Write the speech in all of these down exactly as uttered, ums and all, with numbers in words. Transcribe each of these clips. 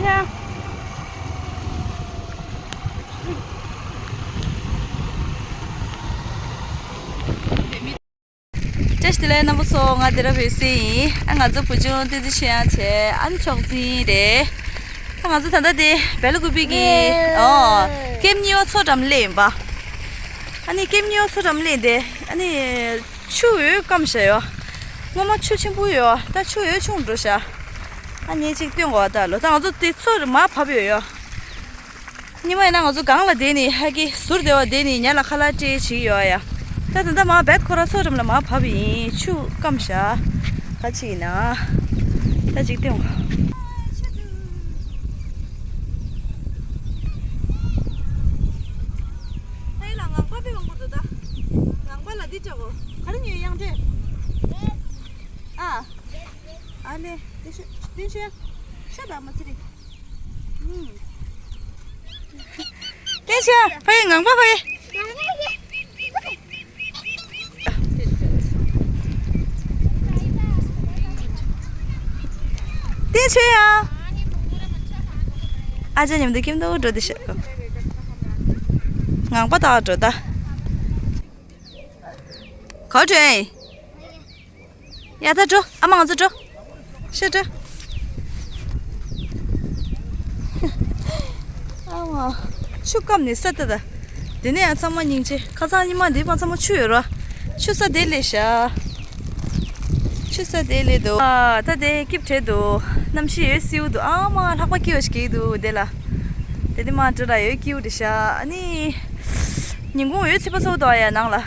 བཀྲ་ཤིས་བདེ་ལེགས་རྣམ་པ་ཚོ། ང་སྡེ་ར་བོད་སྲིད་ཡིན། ཨ་ང་ཚོ་བུ་ཆུང་བསྟན་འཛིན་ཆོས་དབྱངས་བྱས། ཨ་ནི་མཆོག་འཛིན་རེད། ཨ་ང་ཚོ་ད་ལྟ་དེ་བེ་ལ་ཀུ་པི་གི་ཨོ་ཀེམ་གཉིས་པ་མཚོ་འགྲམ་སླེབས་ཡིན་པ། ཨ་ནི་ཀེམ་གཉིས་པ་མཚོ་འགྲམ་སླེབས་དེ། ཨ་ནི་ཆུ་འོ་སྐམ་ཤག་ཡོ། སྔོན་མ་ཆུ་ཆེན་པོ་ཡོ། ད་ཆུ་འོ་ཆུང་འགྲོ་ཤག་ཨ་ནི་ཅིག་སྟོན་གོ་ད་ལོ། ད་ང་ཚོ་དེ་མཚོ་མར་བབས་ཡོད་ཡོ། ཉི་མ་ཡིན་ན་ང་ཚོ་སྒང་ལ་བསྡད་ནས་ཧ་གི་ཟུར་བདེ་བ་བསྡད་ནས་ཉ་ལ་ཁ་ལག་སྤྲད་བྱེད་ཀྱི་ཡོད་ཡ། ད་ད་ལྟ་མར་བེད་ཁོ་ར་མཚོ་འགྲམ་ལ་མར་བབས་ཡིན། ཆུ་སྐམ་ཤག་ག་ཅི་ཡིན་ན། ད་ཅིག་སྟོན་གོ། ད་ཡིན་ལ་ངང་པ་པའི་དབང་པོ་འདུག་ད་ངང་པ་ལ་འདི་སྤྲད་གོ། ག་རེ་ཉོས་ཡང་འདྲེ། ཨ། ཨ་ནེ། དེ་ཤོད། དེ་ཤོད། ཤོད་ད་མ་ཚི་རི། ཨུམ། དེ་ཤོད། ཕ་གི་ངང་པ་ཕ་གི། དེ་ཤོད་ཡ། ཨ་ཅག་མཉམ་དུ་ཁྱིམ་དུ་འགྲོ་དེ་ཤོད། ངང་པ་དག་འགྲོ་ད། ག་འགྲོ་ཨེ། ཡ་ད་འགྲོ། ཨ་མ་ང་ཚོ་འགྲོ། ཤ་འགྲོ། ཨ་མ། ཆུ་སྐམ་ནས་ས་ལྟ་ད། དེ་ནས་ཡང་ཚང་མ་སྙིང་རྗེ། ཁ་སང་ཉི་མ་འདི་མ་ཚང་མ་ཆུ་ཡོད་ར། ཆུ་ས་དེ་ལས་ཤ། ཆུ་ས་དེ་ལས་འདུག་ཨ་ད་དེ་སྐྱིབས་བྲལ་འདུག་གནམ་གཤིས་ཡོད་སེའུ་འདུག་ཨ་མ་ལྷགས་པ་སྐྱིད་པ་ཞིག་གིས་འདུག་དེ་ལ། དེ་དེ་མ་འགྲོ་ར་ཡོད་སྐྱིད་པོ་རེད་ཤ། ཨ་ནི། ཉིན་གུང་འོད་ཚད་པ་ཚོ་དོ་ཡ་ནང་ལ།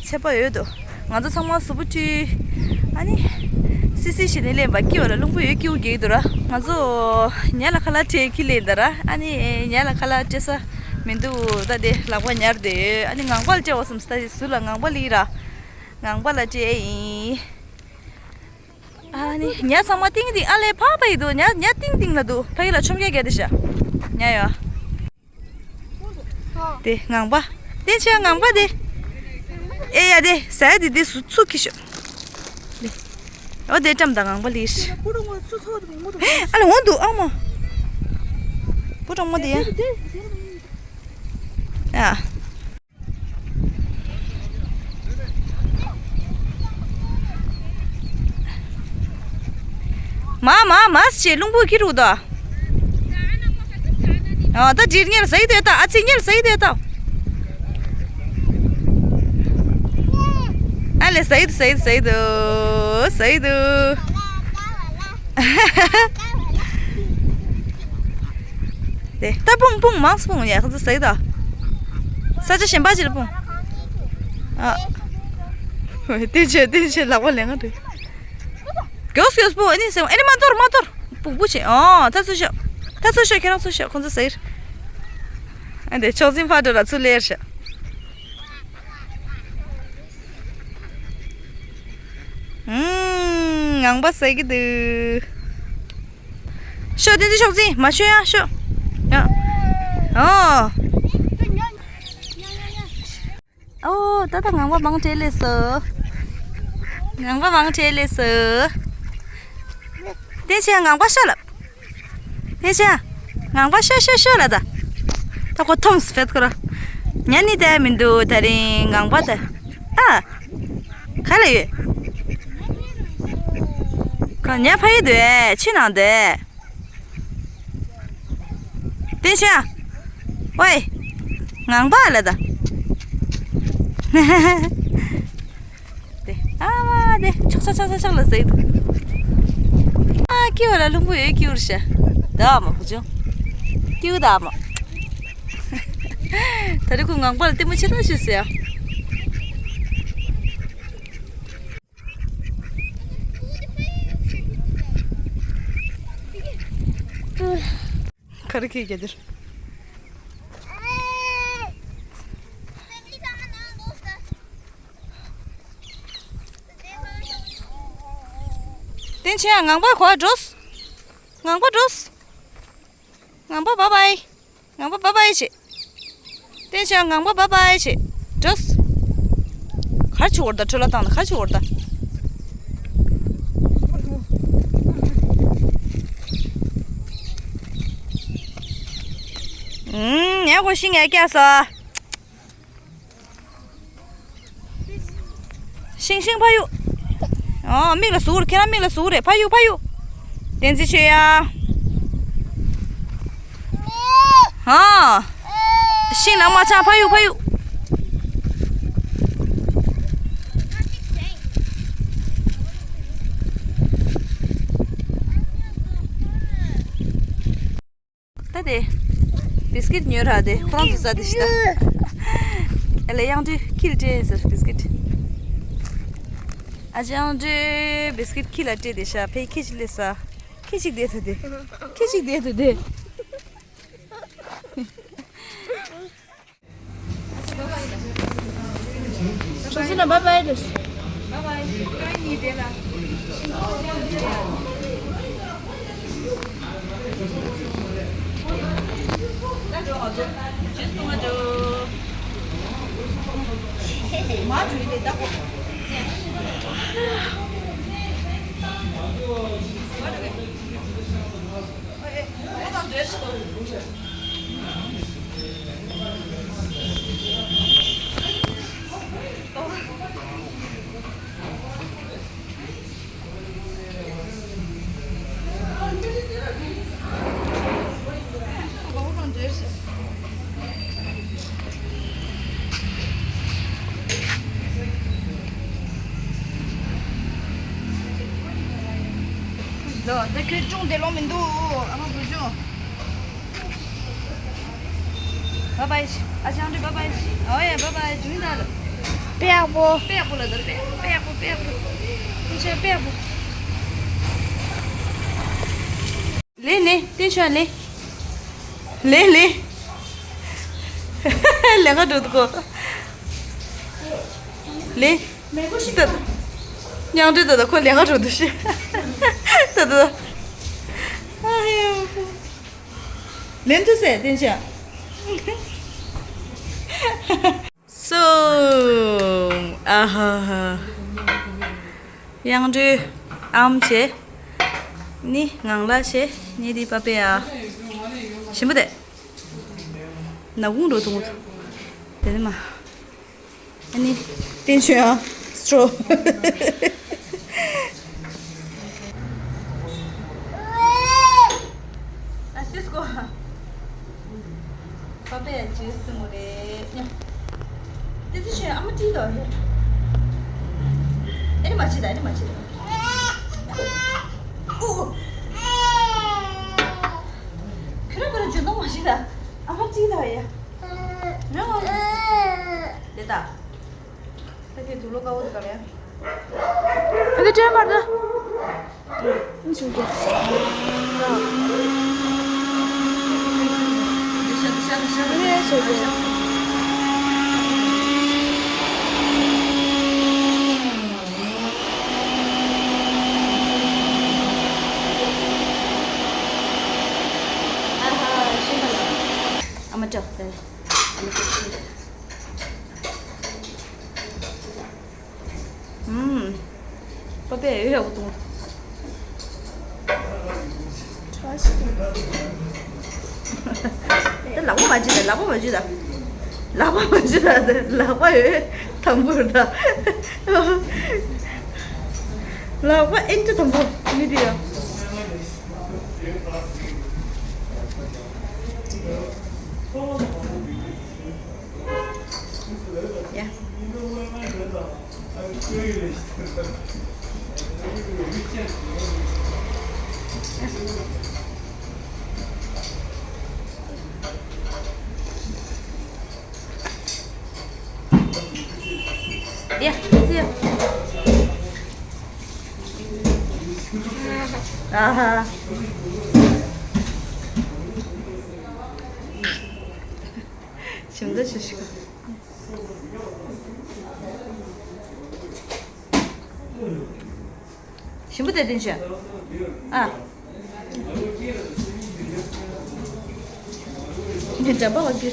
ཚད་པ་འོད་དོ། ང་ཚོ་ཚང་མ་གཟུགས་པོ་བཀྲུས། ཨ་ནི། སི་སི་ཞིག་ནས་ལེན་པ་སྐྱིད་པ་ལ་རླུང་བུ་ཡོད་སྐྱིད་པོ་རྒྱག་གི་འདུག་ར། ང་ཚོ། ཉ་ལ་ཁ་ལག་སྤྲད་ཁྱི་ལེན་ད་ར། ཨ་ནི། ཉ་ལ་ཁ་ལག་སྤྲད་ས། མི་འདུག་ད་དེ་ལག་པ་ཉར་དེ་ཡོད། ཨ་ནི་ངང་པ་ལ་སྤྲད་འོ་སམ་སྟ་ཞིག་ཟུར་ལ་ངང་པ་ལི་ར། ངང་པ་ལ་སྤྲད་ཡིན། ཨ་ནི་ཉ་ཚང་མ་ཏིང་ཏིང་ཨ་ལས་ཕ་ཕ་ཡི་འདུག་ཉ་ཉ་ཏིང་ཏིང་ལ་འདུག་ཕ་ཡི་ལ་ཆོམ་རྒྱག་རྒྱག་དེ་ཤ། ཉ་ཡོ། དེ་ངང་པ། དེ་ཆེ་ངང་པ་དེ། ཨེ་ཡ་དེ་ཟ་ཡ་དེ་དེ་སུ་ཚུགས་ཀྱི་ཤོག་འོ་དེ་བཀྲམ་དང་ངང་པ་ལིར། ཨ་ལ་འོང་འདུག་ཨ་མ། བུ་གྲོགས་མོ་དེ་ཡ། ཨ། མ་མ་མ་ཞེས་རླུང་བུ་ཁྱེར་འདུག་ད། ཨ་ད་འདིར་ཉལ་ཟ་ཡི་དེ་ད། ཨ་ཙི་ཉལ་ཟ་ཡི་དེ་ད། ཨ་ལེ་ཟ་ཡི་དུ་ཟ་ཡི་དུ་ཟ་ཡི་དུ་ཟ་ཡི་དུ། དེ་ད་སྤུངས་སྤུངས་མང་སྤུངས་ཡ་ཁོ་ཚོ་ཟ་ཡི་ད། ས་ཆ་གཞན་པ་ཅིག་ལ་སྤུངས། ཨ། བསྟན་ཆོས་བསྟན་ཆོས་ལག་པ་ལེན་ག་འདུག་མགྱོགས་མགྱོགས་སྤུངས། ཨེ་ནི་ཟེར་ཨེ་ནི་མ་གཏོར་མ་གཏོར། སྤུག་སྤུག་བྱེད། ཨོ་ད་ཚུར་ཤོག་ད་ཚུར་ཤོག་ཁྱེད་རང་ཚུར་ཤོག་ཁོང་ཚོ་ཟེར། ཨ་འདི་ཕྱོགས་འཛིན་ཕར་འགྲོ་ལ་ཚུར་ལེར་ཤོག་ཨུམ། ངང་པ་ཟ་གི་འདུག་ཤོག་དེ་ཚོ་ཕྱོགས་འཛིན་མ་ཤོད་ཡ་ཤོག་ཡ། ཨོ། ཨོ། ད་ལྟ་ངང་པ་མང་ཁྲེལ་ལས་སོ། ངང་པ་མང་ཁྲེལ་ལས་སོ། དེ་ཆེ་ངང་པ་ཤོད་ལ། དེ་ཆེ། ངང་པ་ཤོད་ཤོད་ཤོད་ལ་ད། ད་ཁོ་ཐོམ་སི་ཕེད་ཁོ་ར། ཉན་ནི་དེ་མི་འདུག་ད་རིང་ངང་པ་ད། ཨ། ག་ལ་ཡོད། ཁོ་ཉ་ཕ་ཡི་དུ་ཆི་ནང་དེ། དེ་ཤ། ཝེ། ངང་པ་ལ་ད། དེ་ཨ་མ་དེ་ཆག་ཆག་ཆག་ཆག་ལ་ཟེར་འདུག་ཨ་ཀི་བ་ལ་ལྷུང་པོ་ཡོད་ཀི་བར་ཤ། ད་ཨ་མ་བུ་ཆུང་། ཀི་བུ་ད་ཨ་མ། ད་རེ་ཁོ་ངང་པ་ལ་ལྟད་མོ་ཆེ་ཐག་ཆོད་ཟེར་ཡ། ག་རེ་ཁྱེད་རྒྱ་དེར། བསྟན་ཆེན་ངང་པ་གོ་འགྲོ། ངང་པ་འགྲོ། ངང་པ་བཱ་བཱའི། ངང་པ་བཱ་བཱའི་བྱེད། བསྟན་ཆེན་ངང་པ་བཱ་བཱའི་བྱེད། འགྲོ། གར་ཆུ་བོར་ད་འཕྲོ་ལ་བཏང་ན་གར་ཆུ་བོར་ད། ཨ་ཁོ་ཤིང་ཡ་སྐྱ་ས། ཤིང་ཤིང་ཕ་ཡུ། ཨ་མིག་ལ་ཟུག་རེད། ཁྱེད་རང་མིག་ལ་ཟུག་རེད། ཕ་ཡུ་ཕ་ཡུ། བསྟན་འཛིན་ཆོས་ཡ། ཨ། ཤིང་ལ་མ་ཆགས། ཕ་ཡུ་ཕ་ཡུ། ད་དེ། བིས་ཀིཊ་ཉོས་ར་དེ་ཁོ་རང་ཚོ་ཟ་དེ་ཤི་ད། ཨ་ལེ་དབྱངས་སྒྲོན་ཁྱི་ལ་སྤྲད་ཟེར་བིས་ཀིཊ། ཨ་ཅག་དབྱངས་སྒྲོན་བིས་ཀིཊ་ཁྱི་ལ་སྤྲད་དེ་ཤ་ཕའི་ཁྱི་ཞིག་ལས་ཟ། ཁྱི་ཞིག་བསྡད་ཐུབ་དེ། ཁྱི་ཞིག་བསྡད་ཐུབ་དེ། ཆུང་ཟིན་ན་བཱའི་བཱའི་ལབ། བཱའི་བཱའི། ཁྱེད་རང་གཉིས་དེ་ལ། ལོ། འདི་ཁྱོད་ཅུང་བདེ་ལོང་མི་འདུག་ཨ་མ་བུ་ཆུང་། བཱའི་བཱའི། ཨ་ཅག་འདྲི་བཱའི་བཱའི། ཨོ་ཡ་བཱའི་བཱའི། དུང་ད་ལ། དཔེ་ཡག་པོ། དཔེ་ཡག་པོ་ལ་ད་དཔེ་དཔེ་ཡག་པོ་དཔེ་ཡག་པོ། ཁྱེད་ཆོས་དཔེ་ཡག་པོ། ལེ་ལེ་དེ་ཆོས་ལེ། ལེ་ལེ། ལས་ཀ་འགྲོ་འདུག་གོ། ལེ། ད་ད། མཉམ་འབྲེལ་ད་ད་ཁོ་ལས་ཀ་འགྲོ་འདུག་ཤི། ད་ད། ཨ་ཧེ། ལེན་ཐུབ་ཟེར་བསྟན་ཆོས། སོ། ཨ་ཧ་ཧ། དབྱངས་སྒྲོན་ཨམ་བྱས། ནི་ངང་ལགས་བྱས། ནི་དེ་པ་པེ་ཨ། ཞིམ་པོ་དེ། ནག་ཁུང་འགྲོ་ཐུང་ཐུང་། དེ་ནི་མ། ཨ་ནི། བསྟན་ཆོས་ཨ། སྲོ། ཨ་ཤི་སྐོ། པ་པའི་ཇུས་ཏུ་མོ་རེད་ཉོ། དེ་ཚོ་ཆེ་ཨ་མ་བྲིས་དོ་ཧེ། ཨེ་ནི་མ་བྱེད་ད། ཨེ་ནི་མ་བྱེད་ད། ཨུ། ཁྱོད་རང་ཁོ་རང་འཇོན་ཐང་མ་བྱེད་ད། ཨ་མ་བྲིས་དོ་ཧེ། རང་དེ་ད། ད་ཁྱོད་དུག་ལོག་དཀར་པོ་དེ་ག་རེ། ཨ་ནི་སྤྲད་མར་ད། ཨ་ནི་སུ་རྒྱལ། ཨ་ནི་སུ་རྒྱལ། ཨ་ཧ་ཤི་མ་ལ། ཨ་མ་སྐྲག་སྟེ། ཨ་མ་སྐྲག་སྟེ། ཨུམ། པ་པའི་ཡོད་ཡག་པོ་གཏོང་། ད་ལག་པ་མ་བྱེད་ད། ལག་པ་མ་བྱེད་ད། ལག་པ་མ་བྱེད་ད། ལག་པ་ཡོད་དམ་པོར་ད། ལག་པ་ཨེན་ཏི་དམ་པོ་མི་དེ་ཡ། ཡ། ཡ། ཨ་ཧ། ཞིམ་ད་ཞིག་ཞིག་ཞིམ་པོ་དེ་བསྟན་ཆོས། ཨ། འདི་འདྲ་པ་བ་གི།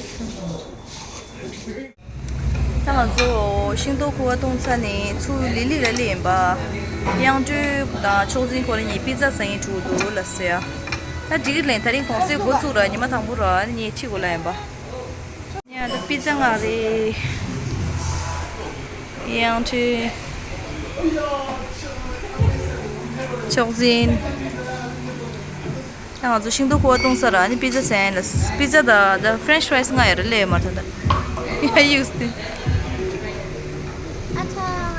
ད་ང་ཚོ་ཤིང་ཏོག་ཁུ་བ་བཏུང་ཚར་ནས་ཚུར་ལི་ལི་ལ་ལི་ཡིན་པ། དབྱངས་སྒྲོན་དང་ཕྱོགས་འཛིན་ཁོ་རང་གཉིས་པི་ཛ་ཟ་ཡིན་འགྲོ་འདུག་ལ་ཟེར་ཡ། ད་འགྲིག་གི་ལན་ད་རིང་གུང་སེང་འགོ་བཙུགས་ར་ཉི་མ་དང་པོ་ར་ནི་ངས་ཁྲིད་དགོས་ལ་ཡིན་པ། པི་ཛ་མངགས་རེད། ཡང་ཁྲི། མཆོག་འཛིན། ད་ང་ཚོ་ཤིང་ཏོག་ཕོར་བ་བཏུང་ས་ར། ཨ་ནི་པི་ཛ་ཟ་ཡིན་ལ། པི་ཛ་དང་ད་ཕ་རེན་ཆི་ཕ་རའི་སི་མངགས་ཡོད་རེད། ལས་ཡོད་མ་རེད་ད། ཡ་ཡིག་སྟེ།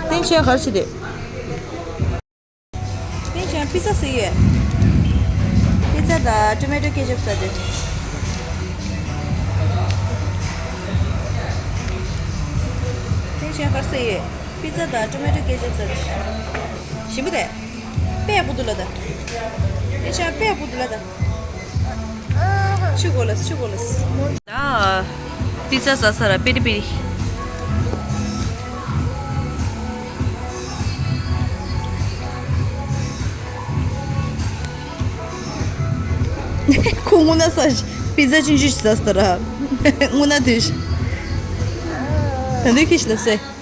དེ་ཆེན་ག་རེ་ཆེ་རེད། དེ་ཆེན་པི་ཛ་ཟེར་ཡོད། པི་ཛ་དང་ཊོ་མེ་ཊོ་ཀེ་ཅབ་ཟ་དེ། དེ་ཆེན་ག་རེ་ཟེར་ཡོད། པི་ཛ་དང་ཊོ་མེ་ཊོ་ཀེ་ཅབ་ཟ་དེ། ཞིམ་པོ་རེད། དཔེ་ཡག་པོ་འདུག་ལ་ད། དེ་ཆེན་དཔེ་ཡག་པོ་འདུག་ལ་ད། ཆུ་གོ་ལ་ཆུ་གོ་ལ། ད་པི་ཛ་ཟ་ས་ར་པེ་རི་པེ་རི། ཁོ་སྔོ་ན་ཟ་ཞིག་པི་ཛ་ཆུང་ཆུང་ཞིག་ཟ་ས་ར། སྔོ་ན་དུས་ཤིག་ད་དུས་ཁྱི་ཞིག་ལ་ཟེ།